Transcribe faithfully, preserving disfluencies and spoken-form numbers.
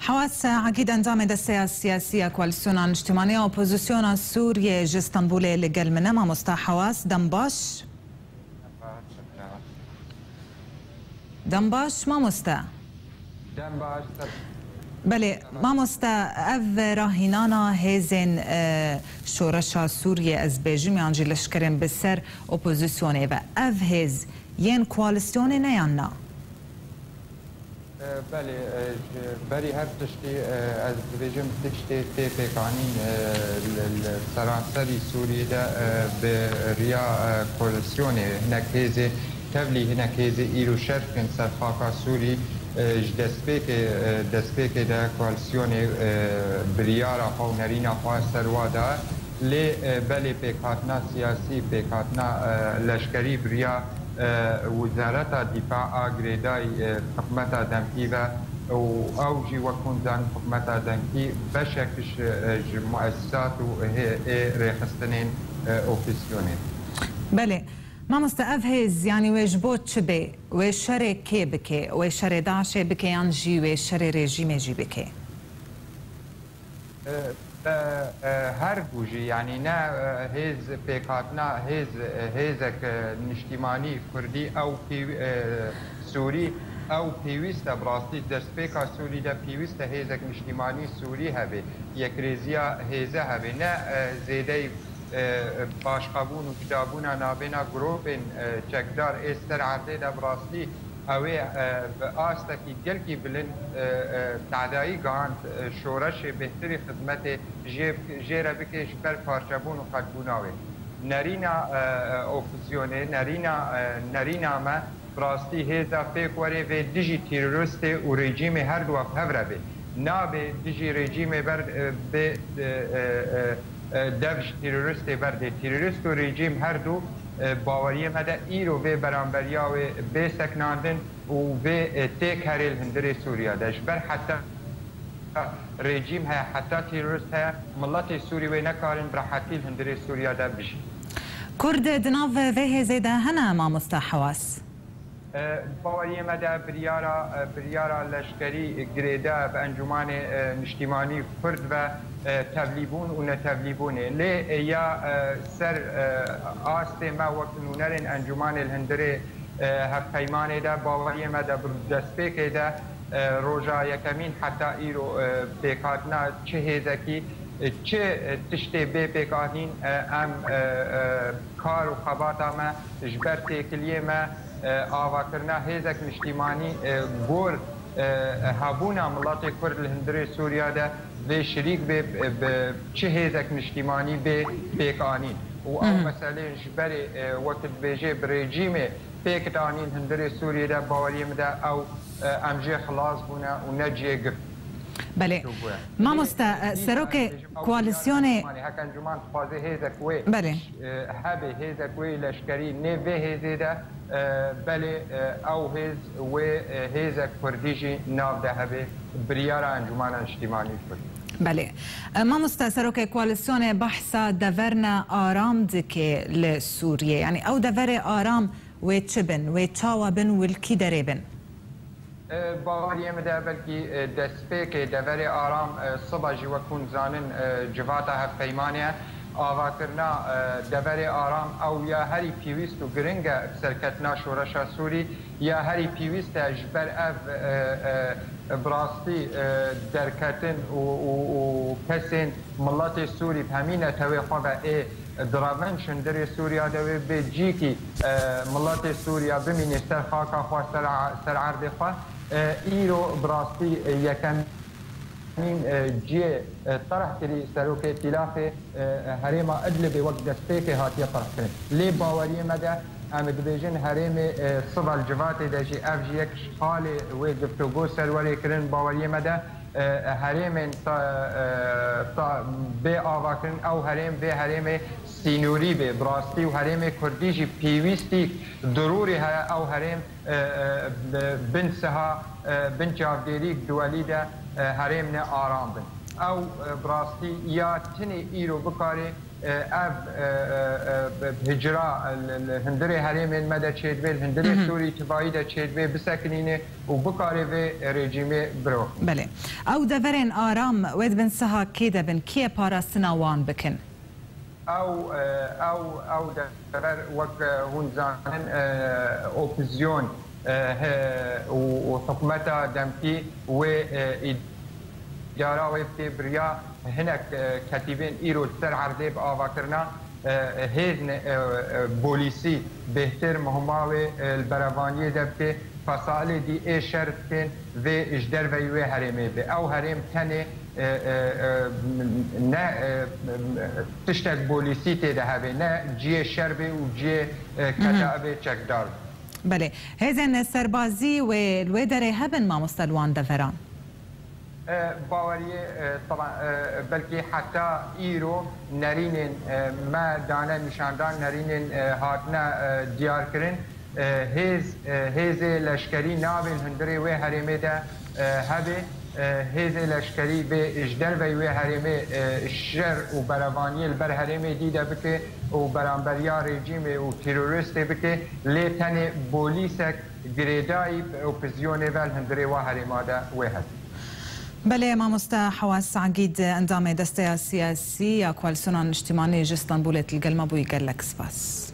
Hewas Egîd, endamê Desteya Siyasî ya Koalîsyona Niştimanî ya Opozisyona Sûriyê ji Stenbolê li gel min e. Mamosta Hewas, dem baş. Dem baş, mamoste. Dem baş. Belê, mamoste, ev rahînana hêzên, e, şoreşa Sûriyê, ez bêjim, yan jî leşkerên bi ser opozisyonê ve, ev hêz yên koalîsyonê ne yan na? E, belê, e, ji berî her tiştî, e, ez dibêjim tiştê tê pêkanîn, e, li, li seranserî Sûriyê de, e, bi riya, e, koalîsyonê hinek hêzê tevlî hinek hêzê îro şer dikin ser xaka Sûrî, e, ji destpêkê, e, destpêkê de koalîsyonê, e, biryara xwe û nerîna xwe ser wa da. Lê, e, belê pêkhatina siyasî, pêkhatina, e, leşkerî bi riya, e, Wizareta Dîfa a girêdayî, e, hikûmeta demkî ve û ew jî wek hûn zanin hikûmeta demkî beşek ji, e, ji muesisat û hê-, ê rêxistinên, e, opozîsyonê. Belê. Mamoste, ev hêz, yanî wê ji bo çi bê? Wê şerê kê bike? Wê şerê DAIŞê bike yan jî wê şerê rejîmê jî bike? E, e, e, her du jî, yanî ne, e, hêz pêkhatina hêz, e, hêzek, e, niştîmanî kurdî ew pêw-, e, sûrî, ew pêwîst e, bi rastî destpêka Sûrî de pêwîst e hêzek niştîmanî sûrî hebe, yekrêziya hêze hebe, ne, e, zêdeyî, e, paşxebûn û cudabûna navbêna grûpên, e, çekdar ê ser erdê de bi rastî Ew ê, e, bi astekî gelkî bilind, e, e, tadayî gihand, e, şoreşê bêhtirî xizmetê jê, jê re bike ji ber parçebûn û qetbûna wê. Nerîna, e, e, opozîsyonê, nerîna, e, nerîna me bi rastî hêza pêk werê vê dijî teroristê û rejîmê her du hev re bê. Nabe dijî rejîmê ber, e, bê, e, e, e, e, dev ji teroristê berdê. Terorist û rejîm her du, e, baweriyê me de îro vê beramberiya wê bê seknandin û vê, e, têk herê li hundirê Sûriya de. Ji ber heta rejîm heye, heta terorist heye, miletê Sûrî wê nekarin bi rehetî li hundirê Sûriya de bijîn. Kurd di nav vê hêzê de hene, mamosta Hewas? E, baweriyê me de biryara, e, biryara leşkerî girêde bi Encûmanê, e, Niştîmanî Kurd ve, e, tevlîbûn û netevlîbûnê. Lê, e, ya, e, ser, e, astê me wek nûnerên Encûmanê li hundirê, e, hevpeymanê de, baweriyê me de bi destpêkê de, e, roja yekemîn heta îro, e, pêkhatina çi hêzekî, e, çi, e, tiştê bê pêkanîn, e, em, e, e, kar û xebata me ji ber têkiliyê me, e, avakirina hêzek niştîmanî, e, gor, e, hebûna miletê Kurd li hundirê Sûriya de vê şirîk bê, e, bi çi hêzek niştîmanî bê pêkanîn. Û ew meseleyên ji berê, e, wek dibêjê bi rejîmê pêk danîn hundirê Sûriyê de, baweriyê min de ew, e, em jê xilas bûne û ne cihê gift. Belê. Mamoste, e, serokê koalîsyonê. Heke encûman dixwaze hêzek wê, belê, e, hebe, hêzek wê leşkerî nê vê hêzê de, e, belê, e, ew hêz wê, e, hêzek kurdî jî nav de hebe, biryara Encûmana Niştîmanî Kurd. Belê. E, mamoste, serokê koalîsyonê behsa deverine aram dike li Sûriyê. Yanî ew deverê aram wê çi bin, wê çawa bin û li kî derê bin? E, baweriyê min de belkî, e, destpêkê deverê aram, e, siba jî wek hûn zanin, e, civata hevpeymanê ye. Avakirina, e, deverê aram ew ya herî pêwîst û giring e serketina şoreşa Sûrî, ya herî pêwîst e ji ber ev, e, e, bi rastî, e, derketin û, û, û kesên miletê Sûrî bi hemî netewê xwe ve ê di revin hundirê Sûriya de wê bê cîkî, e, miletê Sûriya bimîne ser xaka xwe, ser, ser erdê xwe. E, îro bi rastî, e, yekemîn, e, cihê, e, terh kirî serokê Îtîlafê, e, herêma Idlibê wek destpêkê hatiye terhkirin. Lê baweriyê me de, em dibêjin herêmê, e, Siva li Civatê de jî ev jî yek ji qalê wê guftûgo ser werê kirin baweriyê me de. e, herêmên ta, e, ta bê avakirin, ew herêm vê herêmê sînorî bê, bi rastî û herêmê kurdî jî pêwîstî dirûrî heye, ew herêm, e, e, bi-, bin siha, e, bin çavdêrî duwelî de, e, herêm ne aram bin. Ew, e, bi rastî ya tinê îro bikare e, ev, e, e, e, hicra, e, li, li hundirê herêmên me de çêdibe, li hundirê Sûrî tivayî de çêdibe, bisekinîne û bikarê vê rejîmê biro. Belê. Ew deverên aram wê di bin siha kê de bin? Kê ye parastina wan bikin? Ew, e, ew, ew dever wek, e, hûn zanin, e, opozisyon, e, he, û, û hikûmeta demkî wê, e, îdara wê tê biriya hinek, e, ketîbên îro li ser erdê bi avakirina, e, hêz ne, e, e, polîsî bêhtir muhima wê, e, li berevaniyê de bike, fesalê dî ê şer dikin vê ji derveyî wê herêmê be. Ew herêm tenê, e, e, e, ne, e, tiştek polîsî tê de hebe, ne cihê şer be û cihê, e, keta be çekdar be. Belê. Hêzên serbazî wê li wê derê hebin mamoste li wan deveran? E, baweriyê, e, teba-, e, belkî heta îro nerînên, e, me dane nîşandan, nerînên, e, hatine, e, diyarkirin. E, hêz, e, hêzê leşkerî nabên hundirê wê herêmê de, e, hebe. E, hêzê leşkerî bê ji derveyî wê herêmê, e, şer û berevaniyê li ber herêmê dî de bike û beramberiya rejîmê û teroristê bike, lê tenê polîsek girêdayî bi opozîsyonê ve li hundirê wa herêma de wê hebe. Belê, mamoste Hewas Egîd, endamê Desteya Siyasî ya Koalîsyona Niştimanî ji Stenbolê, tu li gel me bûyî, gelek spas.